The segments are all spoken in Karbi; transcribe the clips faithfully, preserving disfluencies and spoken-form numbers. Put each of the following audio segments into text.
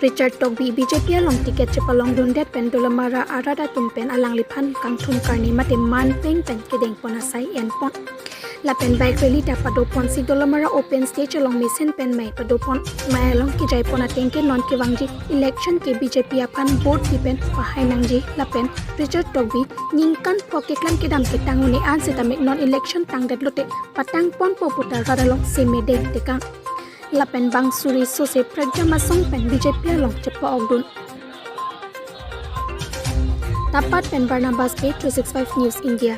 Richard Tokbi B J P along ticket chepalongdundet pen Dolamara arat atum pen alangliphan kangthum karni mate manpeng pen kedengpon asai enpon. Lapen bike rally ta padoponsi Dolamara open stage along mesen pen mei padopon, mei along kejaipon ateng ke non kevangji election ke B J P aphan vote pi pen pahai nangji lapen Richard Tokbi ningkan pho keklam kedam ketang un-e an setame non election tangdet lote patangponpo puta rat along semedeng tekang. Lapen bang suri sose Pragya Masong pen B J P along chepa-okdun. Tapat pen Barnabas Bey, three six five News India.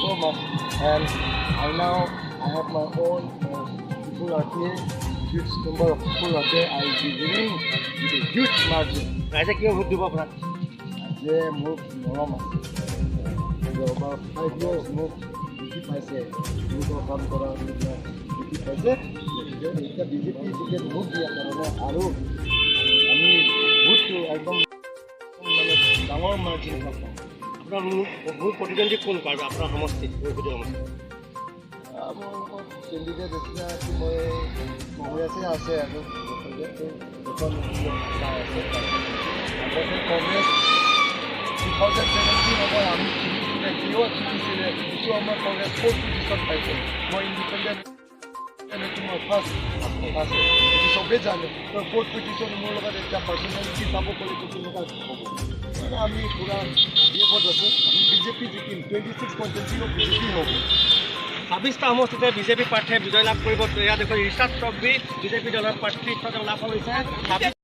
So much. And I now, I have my own, uh, people are here, huge number of people are there. I will be winning with a huge margin. ৰাইজে কিয় ভোট দিব আপোনাক? যে মোৰ মৰম আছে। যোৱাবাৰ five years মোক দেখি পাইছে, মোৰ কাম কৰা এইবিলাক দেখি পাইছে। গতিকে এতিয়া বি জে পি টিকেট মোক দিয়াৰ কাৰণে আৰু আমি ভোটটো একদম মানে ডাঙৰ মাৰ্জিন পাম। আপোনাৰ মূল, মূল প্ৰতিদ্বন্দ্বী কোন আৰু আপোনাৰ সমষ্টিত, এই সদৌ সমষ্টিত? আহ, মোৰ কেণ্ডিডেট এতিয়া কি মই কংগ্ৰেছে আছে আৰু গতিকে এই দুখন আছে। আগতে কংগ্ৰেছ টু থাউজেণ্ড ছেভেণ্টিন সময়ত আমি জিকিছিলে, জিঅ'ত জিকিছিলে, কিছু সময়ত কংগ্ৰেছ ফ'ৰ্থ পজিশ্যন পাইছে। মই ইণ্ডিপেণ্ডেণ্ট, এইটো মই ফাৰ্ষ্ট, ফাৰ্ষ্ট, এইটো চবেই জানে। তো ফ'ৰ্থ পজিশ্যন মোৰ লগত এতিয়া পাৰ্চনেলিটি চাব গ'লে তো তেনেকুৱা হ'ব। মানে আমি পূৰা বিএফত আছোঁ, আমি বি জে পি জিকিম, টুৱেণ্টি ছিক্স কনষ্টিটুৱেঞ্চিও বি জে পি হ'ব। ছাব্বিছটা সমষ্টিতে বি জে পি প্ৰাৰ্থীয়ে বিজয় লাভ কৰিব। ইয়াত দেখুৱাওক, ৰিচাৰ্ড তকবি বি জে পি দলৰ প্ৰাৰ্থীত্ব তেওঁ লাভ কৰিছে।